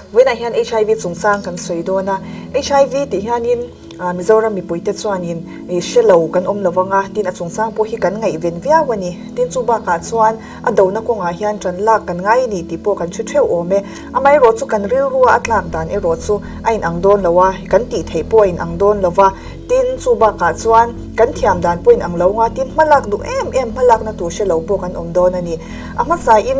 Vawiinah hian HIV chungchang kan sawi dawn a, HIV tih hianin Mizoram mipuite chuanin hre lo kan awm lo vang a, tin a chungchang pawh hi kan ngaihven viau a ni. Tin chu bakah chuan a dona kawngah hian ṭan lak kan ngai a ni tih pawh kan hre ṭheuh awm e. Amaherawhchu kan rilrua a tlak dan erawh chu a inang dawn lo a, kan tih theih pawh a inang dawn lo va. Tin, chu bakah chuan kan thiam dan pawh inang lo nga, tin hmalak duh em em hmalakna tur hre lo pawh kan awm dawn a ni. A hmasain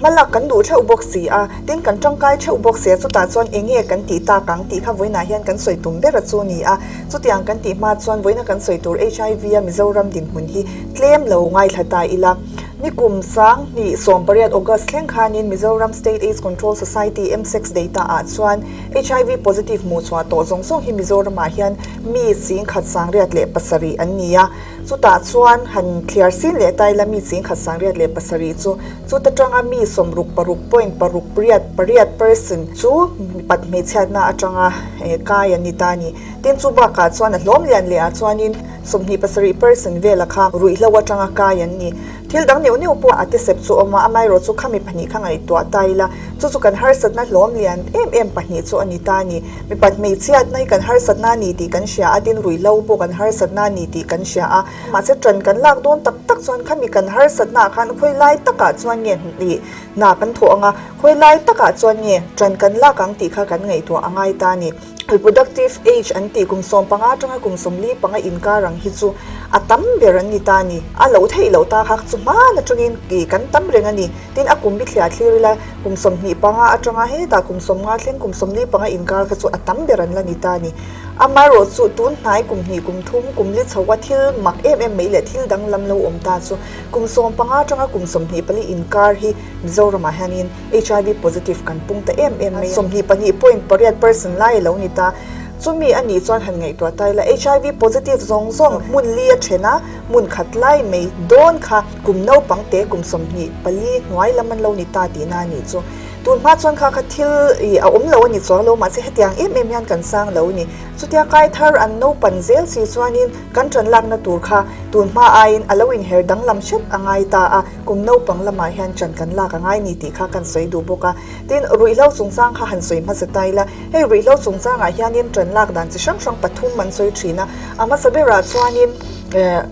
hmalak kan duh theuh bawk si a, tin kan tangkai theuh bawk si a, chutah chuan eng nge kan tih tak ang tih kha vawiinah hian kan sawi tum ber a chu ni a. Chutiang kan tih hma chuan vawiina kan sawi tur HIV a Mizoram dinhmun hi tlem lo ngaithla ta ila. Nikum 2018 August thleng khanin Mizoram State AIDS Control Society, MSACS, data ah chuan HIV positive hmuh chhuah tawh zawng zawng hi Mizoramah hian mi 10,107 an ni a. Chutah chuan han thliar sin leh ta ila mi 10,107 chu chuta tanga mi 66 point paruk riat pariat percent chu mipat hmeichhiatna atanga kai an ni ta a ni. Tin chu bakah chuan a hlawm lian leh ah chuanin 27 percent vela kha ruihhlo atanga kai an ni. Thil dang neuh neuh pawh a tisep chu awm a, amaherawhchu khami pahnih kha ngaihtuah ta ila, chu chu kan harsatna hlawm lian em em pahnih chu a ni ta a ni. Mipat hmeichhiatna hi kan harsatna a ni tih kan hria a, tin ruihhlo pawh kan harsatna a ni tih kan hria a, mahse ṭan kan lak dawn tak tak chuan khami kan harsatna ah khan khawi lai takah chuan nge ih hna kan thawh ang a, khawi lai takah chuan nge ṭan kan lak ang tih kha kan ngaihtuah a ngai ta a ni. Reproductive age an tih kum 15 atanga kum 45 inkar ang hi chu a tam ber an ni ta a ni. A loh theih loh ta kha chu hman atangin ih kan tam reng a ni. Tin a kum bithliah thlir ila kum 25 atanga hetah kum 50 thleng kum 45 inkar kha chu a tam ber an la ni ta a ni. Amaherawh chu tun hnai kum hnih kum thum kum li chhoa thil mak em em mai leh thil danglam lo awm ta chu kum 15 atanga kum 24 inkar hi Mizoramah hianin HIV positive kan pung ta em em mai a. 22 point pariat percent lai a lo ni ta. Chumi a nih chuan han ngaihtuah ta ila HIV positive zawng zawng hmun li a then a, hmun khat lai mai dawn kha kum naupang te kum 24 hnuai lam an lo ni ta tihna a nih chu. Tun hma chuan kha kha thil ih a awm lo a ni chuang lo mahse hetiang em em hian kan sang lo a ni. Chutia kai thar an naupan zel si chuanin kan ṭan lakna tur kha tun hma aiin a lo inher danglam hret a ngai ta a. Kum naupang lamah hian ṭan kan lak a ngai ni tih kha kan sawi duh bawk a. Tin, ruihhlo chungchang kha han sawi hmasa ta ila, hei ruihhlo chungchangah hianin ṭan lak dan chi hrang hrang pathum an sawi ṭhin a. A hmasa berah chuanin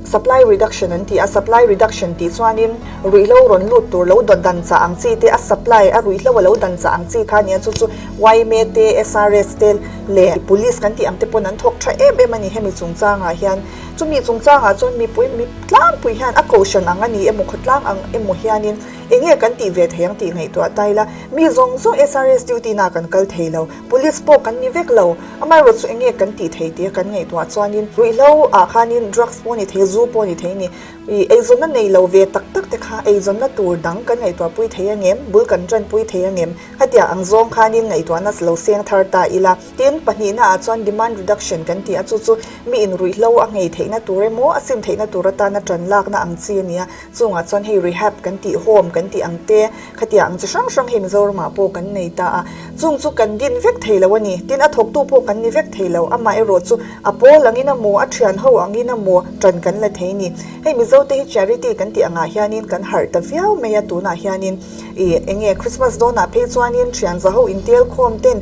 supply reduction an ti a, supply reduction tih chuanin ruihhlo rawn lut tur lo dan chah ang chi te, a supply a ruihhlo a lo dan chah ang chi kha a ni a, chu chu yma te, SRS te leh police kan tih ang te pawn an thawk ṭha em em a ni hemi chungchangah hian. Chumi chungchangah chuan mipui mi tlangpui hian a kohhran ang a ni emaw khawtlang ang emaw hianin eng nge kan tih ve thei ang tih ngaihtuah ta ila, mi zawng zawng SRS duty na kan kal thei lo, police pawh kan ni vek lo, amaherawh chu eng nge kan tih thei tia kan ngaihtuah chuanin ruihhlo ah khanin drugs pawh a ni thei, zu pawh a ni thei a ni, ih eizawnna nei lo ve tak tak te kha eizawnna tur dang kan ngaihtuah pui thei angem, bul kan tanpui thei angem, hetiang ang zawng khanin ngaihtuahna lo seng thar ta ila. Tin, pahnihna ah chuan demand reduction kan ti a, chu chu mi in ruihhlo a nghei theihna tur emaw a sim theihna tur atana tan lakna ang chi a ni a, chungah chuan hei rehab kan tih, home kan tih ang te, khatiang ang chi hrang hrang hei Mizoramah pawh kan nei ta a, chung chu kan din vek thei lo a ni. Tin, a thawktu pawh kan ni vek thei lo, amaherawh chu a pawl angin emaw a thian ho angin emaw tan kan la thei a ni. Hei Mizote hi charity kan tih angah hianin kan harh ta viau mai a, tunah hianin Ih, eng nge Christmas dawnah phei chuanin thian za ho intel khawm ten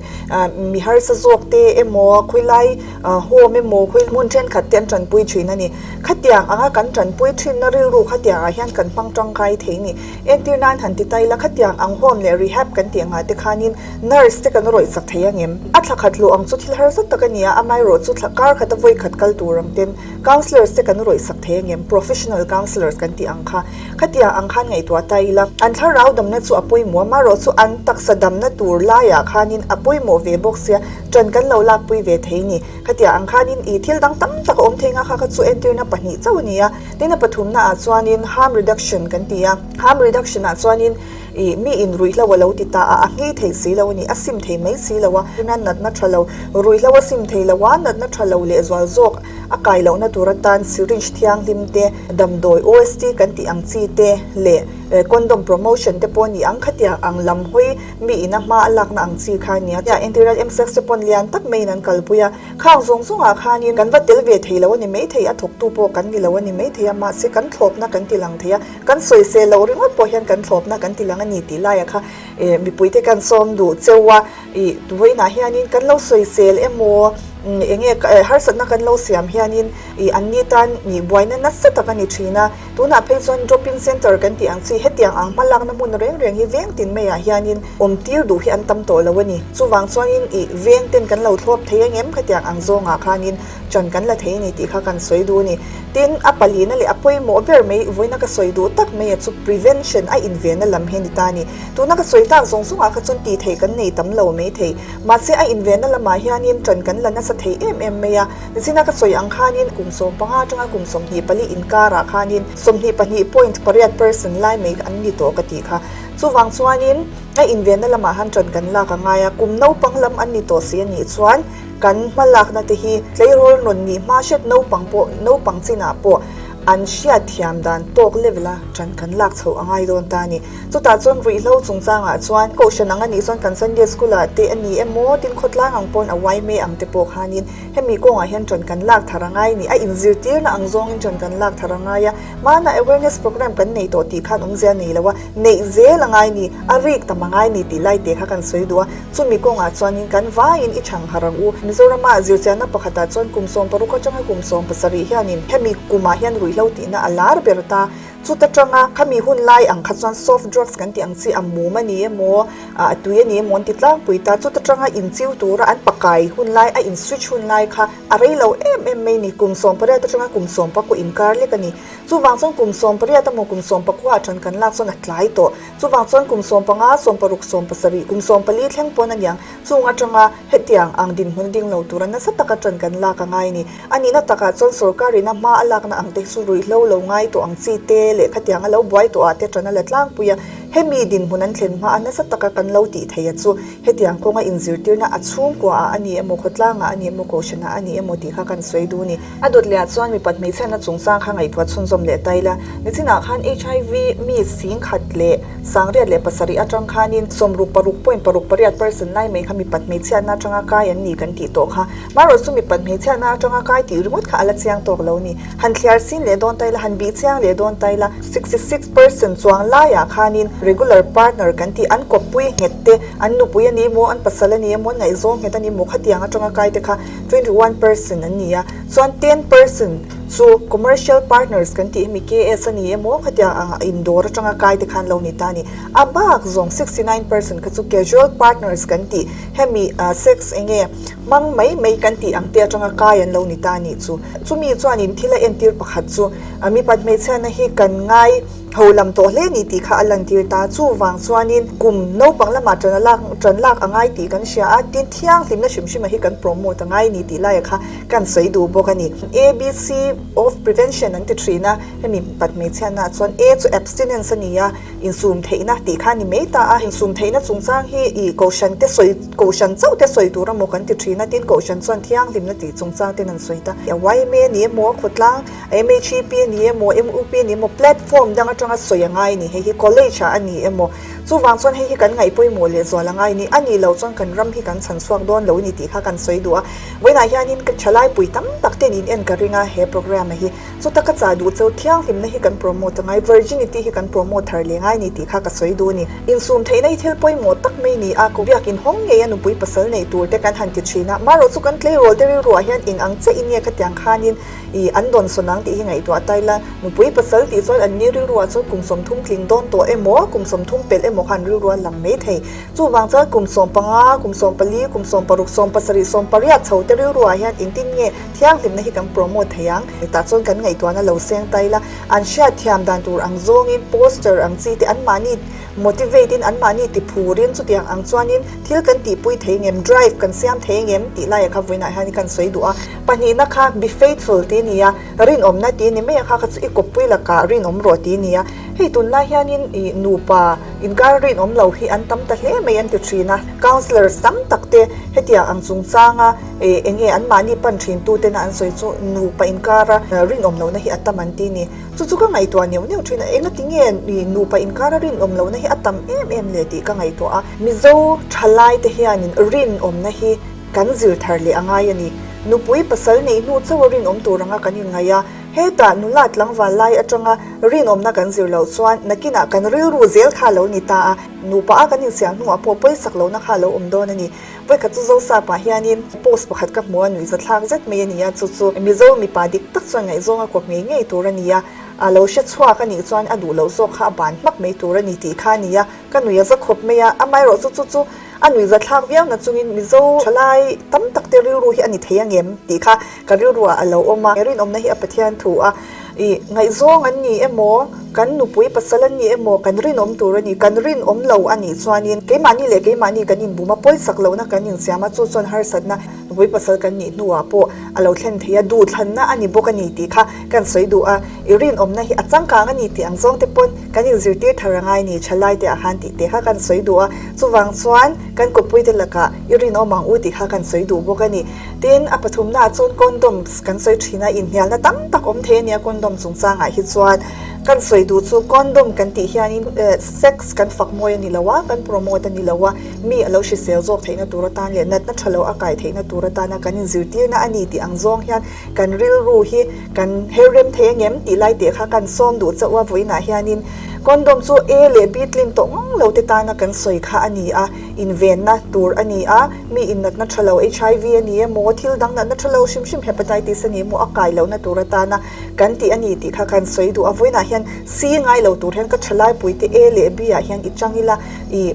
mi harsa zawk te emaw khawilai home emaw khawil hmun thenkhat te an tanpui thin a ni. Khatiang anga kan tanpui thinna rilru khatiang ah hian kan hmang tangkai thei ni. Entir nan han ti ta ila khatiang ang home leh rehab kan tih angah te khanin nurse te kan rawih chak thei angem? A thla khat luh ang chu thil harsa tak a ni a, amaherawh chu thla kar khata vawi khat kal tur ang ten counsellors te kan rawih sak thei angem? Professional counsellors kan tih ang kha. Khatia ang khan ngaihtuah ta ila, an thlarau damna chu a pawimawh a, marawh chu an taksa damna tur laiah khanin a pawimawh ve bawk sia, ṭan kan lo lakpui ve thei ni. Khatia ang khanin ih thil dang tam tak a awm thei nga kha kha chu entirna pahnih chauh a ni a. Tin a pathumna ah chuanin harm reduction kan ti a, harm reduction ah chuanin ih mi in ruihhlo a lo ti ta a, a nghei thei si lo a ni, a sim thei mai si lo a, natna ṭha lo, ruihhlo a sim thei lo a, natna ṭha lo lehzual zawk, A kai lohna tur atan syringe thianghlim te, damdawi OST kan tih ang chi te leh condom promotion te pawh a ni ang. Khatiang ang lam hawi mi ina hma a lakna ang chi kha a nia. Entirna M-sex te pawn lian tak maiin an kalpui a, khang zawng zawngah khanin kan va tel ve thei lo a ni maithei, a thawktu pawh kan ni lo a ni maithei a, mahse kan thlawpna kan ti lang thei a, kan sawisel loh ringawt pawh hian kan thlawpna kan ti lang a ni. ni tih laiah kha eh mipuite kan sawm duh cheu a, ih vawiinah hianin kan lo sawisel emaw eng nge harsatna kan lo siam hianin ih an ni tan ih buaina nasa tak a ni thin a, tunah phei chuan drop in center kan tih ang chi hetiang ang hmalakna hmun reng reng hi veng tin maiah hianin awm tir duh hi an tam tawh lo a ni. Chuvang chuanin ih veng ten kan lo thlawp thei angem khatiang ang zawngah khanin ṭan kan la thei a ni tih kha kan sawi duh a ni. Tin, a palina leh a pawimawh ber mai, vawiina ka sawi duh tak mai a chu prevention a invenna lam hi a ni ta a ni. Tuna ka sawi tak zawng zawngah kha chuan tih theih kan nei tam lo mai thei. Mahse, a invenna lamah hianin ṭan kan la nasa thei em em mai a. Nichina ka sawi ang khanin kum 15 aṭanga kum 24 inkarah khanin 22 point pariat percent lai mai an ni tawh ka tih kha. Chuvang chuanin a invenna lamah han ṭan kan lak a ngai a, kum naupang lam an ni tawh si a nih chuan, Kan hmalakna te hi tleirawl rawn nih hma hriat naupang pawh naupang chinah pawh an hriat thiam dan tawk level a ṭan kan lak chhoh a ngai dawn ta a ni. Chutah chuan ruihhlo chungchangah chuan kohhran ang a nih chuan kan Sunday school ah te a ni emaw tin khawtlang ang pawn a yma ang te pawh khanin hemi kawngah hian ṭan kan lak thar a ngai a ni. A inzirtirna ang zawngin ṭan kan lak thar a ngai a, hmana awareness program kan nei tawh tih khan awmzia nei lo a, neih zel a ngai a ni, a rik tam a ngai a ni tih lai te kha kan sawi duh a. Chumi kawngah chuanin kan vaiin i chhang harh ang u. Mizorama zirchianna pakhatah chuan kum 16 atanga kum 17 hianin hemi kumah hian ruihhlo tihna a lar ber ta. Chuta tanga khami hun lai ang kha chuan soft drugs kan tih ang chi a mum a ni emaw, a tui a ni emaw an ti tlangpui ta. Chuta tanga inchiu tura an pakai hun lai, a in switch hun lai kha a rei lo em em mai ni. Kum 18 atanga kum 19 inkar lek a ni. Chuvang chuan kum 18 emaw kum 19 ah tan kan lak chuan a tlai tawh. Chuvang chuan kum 15, 16, 17, kum 14 thleng pawn a niang. Chung atanga hetiang ang dinhmun ding lo tura nasa taka tan kan lak a ngai a ni. A nihna takah chuan sorkarin a hma a lakna ang te chu ruihhlo lo ngai tawh ang chi te leh khatiang a lo buai tawh ah te tan a la tlangpui a. Hemi dinhmun an thlen hma a nasa taka kan lo tih theih a chu hetiang kawnga inzirtirna a chhungkua ah a ni emaw, khawtlang ah a ni emaw, kohhran ah a ni emaw tih kha kan sawi duh a ni. A dawt leh ah chuan mipat hmeichhiatna chungchang kha ngaihtuah chhunzawm leh ta ila. Nichinah khan HIV mi 10,000 leh 707 atang khanin 66 point paruk pariat percent lai mai kha mipat hmeichhiatna atanga kai an ni kan tih tawh kha. Marawh chu mipat hmeichhiatna atanga kai tih ringawt kha a la chiang tawk lo ni. Han thliar sin leh dawn ta ila, han bih chiang leh dawn ta ila, 66 percent chuang laiah khanin regular partner kan tih an kawppui nghet te, an nupui a ni emaw, an pasal a ni emaw, an ngaihzawng nghet a ni emaw khatiang atanga kai te kha 21 percent an ni a. Chuan 10 percent chu commercial partners kan tih hemi KS a ni emaw khatiang ang indawr atanga kai te khan lo ni ta a ni. A bak zawng 69 percent kha chu casual partners kan tih hemi sex enge hmang mai mai kan tih ang te atanga kai an lo ni ta a nih chu. Chumi chuanin thil a entir pakhat chu mipat hmeichhiatna hi kan ngai ho lam tawh hle ni tih kha a lantir ta. Chuvang chuanin kum naupang lamah ṭan a lak ṭan lak a ngai tih kan hria a, tin thianghlimna hrim hrim a hi kan promote a ngai ni tih laiah kha kan sawi duh bawk a ni. ABC of prevention an ti ṭhin a, hemi pat hmeichhiatnaah chuan A chu abstinence a ni a, insum theihna tih kha a ni mai ta a. Insum theihna chungchang hi ih kohhran te sawi kohhran chauh te sawi tur emaw kan ti ṭhin a, tin kohhran chuan thianghlimna tih chungchang ten an sawi ta. YMA a ni emaw khawtlang MHEP a ni emaw, MUP a ni emaw, platform dang atanga sawi a ngai a ni. Hei hi college ah a ni emaw, chuvang chuan hei hi kan ngaih pawimawh leh zual a ngai a ni. A nih loh chuan kan ram hi kan chhan chhuak dawn lo a ni tih kha kan sawi duh a. Vawiinah hianin ka thalai pui tam tak ten in en ka ring a he programme hi. Chuta ka chah duh cheu thianghlimna hi kan promote a ngai, virginity hi kan promote thar leh ngai a ni tih kha ka sawi duh a ni. Insum theihna hi thil pawimawh tak mai a ni a, biakin hawng ngei a nupui pasal neih tur te kan han ti thin a. Marawh chu kan tleirawl te rilruah hian eng ang chiah in nge khatiang khanin Ih, an dawn sawn ang tih hi ngaihtuah ta ila, nupui pasal tih chuan an ni rilruah chuan kum 30 tling dawn tawh emaw, kum 30 pelh emaw kha an rilru a lang mai thei. Chuvang chuan kum 15, kum 14, kum 16, 17, 18 chho te rilruah hian engtin nge thianghlimna hi kan promote thei ang? Tah chuan kan ngaihtuahna lo seng ta ila, an hriatthiam dan tur ang zawngin poster ang chi te anmahni motivate in anmahni ti phurin chutiang ang chuanin thil kan tihpui thei ngem, drive kan siam thei ngem tih laiah kha vawiinah hian kan sawi duh a. Pahnihna kha be faithful tih a ni a, rinawmna tih a ni mai a, kha kha chu i kawppui lakah rinawm rawh tih a ni a. Hei tunlai hianin ih nupa inkar rinawm lo hi an tam ta hle mai an ti thin a. Counsellors tam tak te hetiang ang chungchanga ih eng nge anmahni pan thin tu tena an sawi chu nupa inkara rinawm lohna hi a tam an ti a ni. Chu chu ka ngaihtuah neuh neuh thin a, engati nge ih nupa inkara rinawm lohna hi a tam em em le tih ka ngaihtuah a. Mizo thalai te hianin rinawmna hi Kan zir thar leh a ngai a ni. Nupui pasal neih hnu chauh a rinawm tur anga kan inngaih a. Hetah nula tlangval lai atanga rinawmna kan zir loh chuan nakinah kan rilru zel kha a lo ni ta a, nupa a kan insiam hnuah pawh pawisak lohna kha a lo awm dawn a ni. Vawikhat chu Zosapa hianin post pakhat ka hmu a, nuihzathlak zet mai a ni a, chu chu Mizo mipa dik tak chuan ngaihzawng a kawp ngei ngei tur a ni a, a lo hre chhuak a nih chuan a duh loh zawk kha a ban hmak mai tur a ni tih kha a ni a, ka nuih a za khawp mai a, amaherawh chu chu chu a nuihzathlak viau na chungin Mizo thalai tam tak te rilru hi a ni thei angem tih kha ka rilruah a lo awm a, rinawmna hi a Pathian thu a, ih ngaihzawng an ni emaw, kan nupui pasal an ni emaw kan rinawm tur a ni, kan rinawm lo a nih chuanin keimahni leh keimahni kan inbum a, pawisak lohna kan insiam a, chu chuan harsatna nupui pasal kan nih hnuah pawh a lo thlen thei a, duhthlanna a ni bawk a ni tih kha kan sawi duh a, i rinawmna hi a changkang a ni tih ang zawng te pawn kan inzirtir thar a ngai ni, thalai te ah khan tih te kha kan sawi duh a, chuvang chuan kan kawppui te lakah i rinawm ang u tih kha kan sawi duh bawk a ni. Tin, a pathumnaah chuan condoms kan sawi thin a, inhnialna tam tak awm thei a nia condom chungchangah hi chuan. Kan sawi duh chu condom kan tih hianin sex kan fak mawi a ni lo a, kan promote a ni lo a, mi a lo hrisel zawk theihna tur atan leh natna tha lo a kai theihna tur atana kan inzirtirna a ni tih ang zawng hian kan rilru hi kan her rem thei angem tih lai teh kha kan sawm duh chauh a, vawiinah hianin condom chu A leh B tlin tawh ngang lo te tana kan sawi kha a ni a, invenna tur a ni a. Mi in natna tha lo HIV a ni emaw, thil dang natna tha lo hrim hrim Hepatitis a ni emaw a kai lohna tur atana kan tih a ni tih kha kan sawi duh a. Vawiinah hian C ngai lo tur hian ka thalaipuite A leh B ah hian i chang ila, i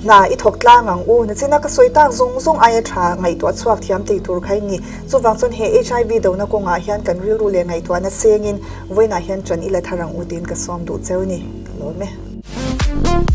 hna i thawk tlang ang u. Nachina ka sawi tak zawng zawng aia tha ngaihtuah chhuak thiam thei tur kha i ni. Chuvang chuan he HIV dona kawngah hian kan rilru leh ngaihtuahna sengin vawiinah hian ṭan i la thar ang u tiin ka sawm duh cheu ni. Ka lawm e.